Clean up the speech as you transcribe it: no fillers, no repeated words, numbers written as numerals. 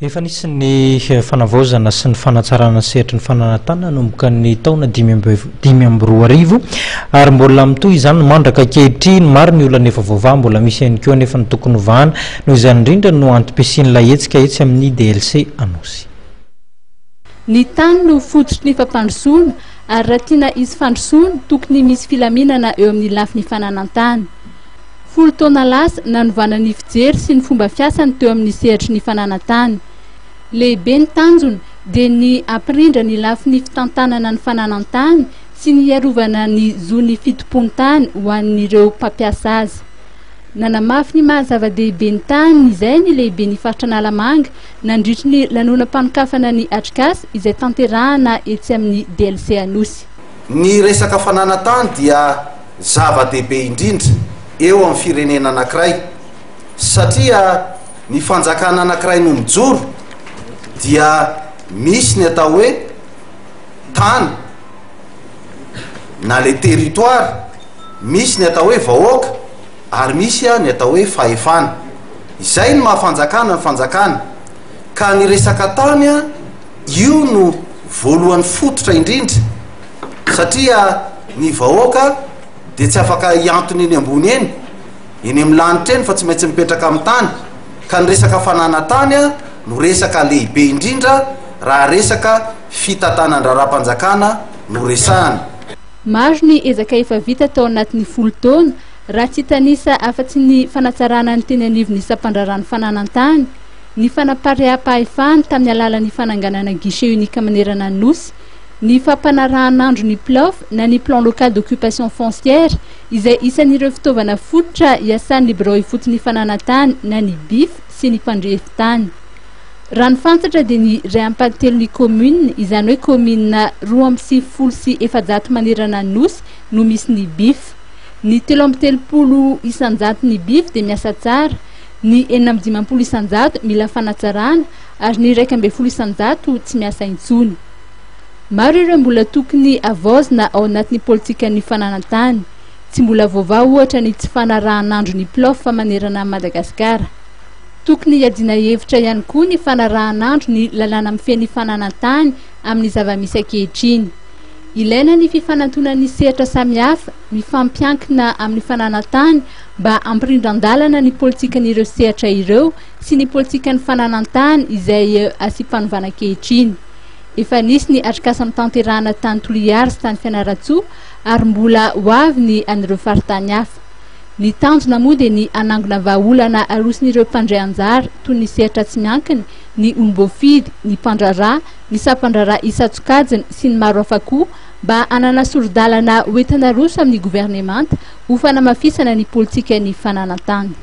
Efa nisy ny fanavaozana sy ny fanatsarana ny sehatry ny fananan-tany nanomboka ny taona 2005 ary mbola mitohy izany mandraka ankehitriny. Maro ny olana efa voavaha, mbola misy ihany koa anefa ny tokony hovahana. Noho izany indrindra no antom-pisian'ilay hetsika etsy amin'ny DLC Anosy. Ny tany no fototry ny fampandrosoana ary raha tiana hisy fandrosoana tokony misy filaminana eo amin'ny lafiny fananan-tany. 10 taona lasa, nanovana ny fijery sy ny fomba fiasany teo amin'ny sehatry ny fananan-tany. Lehibe ny tanjona dia ny hampirindra ny lafiny fitantanana ny fananan-tany sy ny hiarovana ny zon'ny fitompoan-tany ho an'ireo mpampiasa azy. Nanamafy ny maha zava-dehibe ny tany izay ny lehiben'ny faritra Analamanga nandritry ny lanonam-panokafana ny atrikasa izay tanterahana etsy amin'ny DLC Anosy. Ny resaka fananan-tany dia zava-dehibe indrindra eo amin'ny firenena anankiray satria ny fanjakana anankiray no mijoro dia misy ny atao hoe tany na le territoire, misy ny atao hoe vahoaka ary misy ny atao hoe fahefana. Izay no maha fanjakana ny fanjakana. Ka ny resaka tany io no voalohany fototra indrindra satria ny vahoaka dia tsy afaka hiantona eny ambony eny, eny amin'ny lanitra eny fa tsy maintsy mipetraka amin'ny tany, ka ny resaka fananan-tany no resaka lehibe indrindra raha resaka fitantanan-draharaham-panjakana no resahana. Maro ny ezaka efa vita tao anatin'ny 10 taona, raha tsy hitanisa afa-tsy ny fanatsarana ny teny anivon'ny sampandraharahan'ny fananan-tany, ny fanapariaham-pahefana tamin'ny alalan'ny fananganana guichet unique manerana ny Nosy, ny fampanarahan'andro ny PLOF na ny Plan Local d'Occupation Foncière izay isan'ireo fitaovana fototra iasan'ny birao ifoton'ny fananan-tany na ny BIF sy ny mpandrefy tany. Raha ny fantatra dia ny iray ampahatelon'ny commune, izany hoe kaominina 492 manerana ny Nosy no misy ny BIF. Ny 33 isan-jaton'ny BIF dia miasa tsara, ny 56 isan-jato mila fanatsarana ary ny 11% tsy miasa intsony. Maro ireo mbola tokony havaozina ao anatin'ny politikan'ny fananan-tany. Tsy mbola voavaha ohatra ny tsy fanarahan'andro ny PLOF manerana an'i Madagasikara. Tokony hiadiana hevitra ihany koa ny fanarahan'andro ny lalàna mifehy ny fananan-tany amin'ny zava-misy ankehitriny. Ilaina ny fifanantonan'ny sehatra samihafa mifampiankina amin'ny fananan-tany mba hampirindran-dalana ny politikan'ireo sehatra ireo sy ny politikan'ny fananan-tany izay asiam-panovana ankehitriny. Efa nisy ny atrikasa notanterahana tany Toliary sy tany Fianarantsoa ary mbola ho avy ny an'ireo faritany hafa. Ny tanjona moa dia ny hanangona vahaolana aroson'ireo mpandray anjara toy ny sehatra tsy miankina, ny olom-boafidy, ny mpandraharaha, ny sampandraharaha isan-tsokajiny sy ny maro hafa koa mba hanana sori-dalana hoentina aroso amin'ny governemanta ho fanamafisana ny politikan'ny fananan-tany.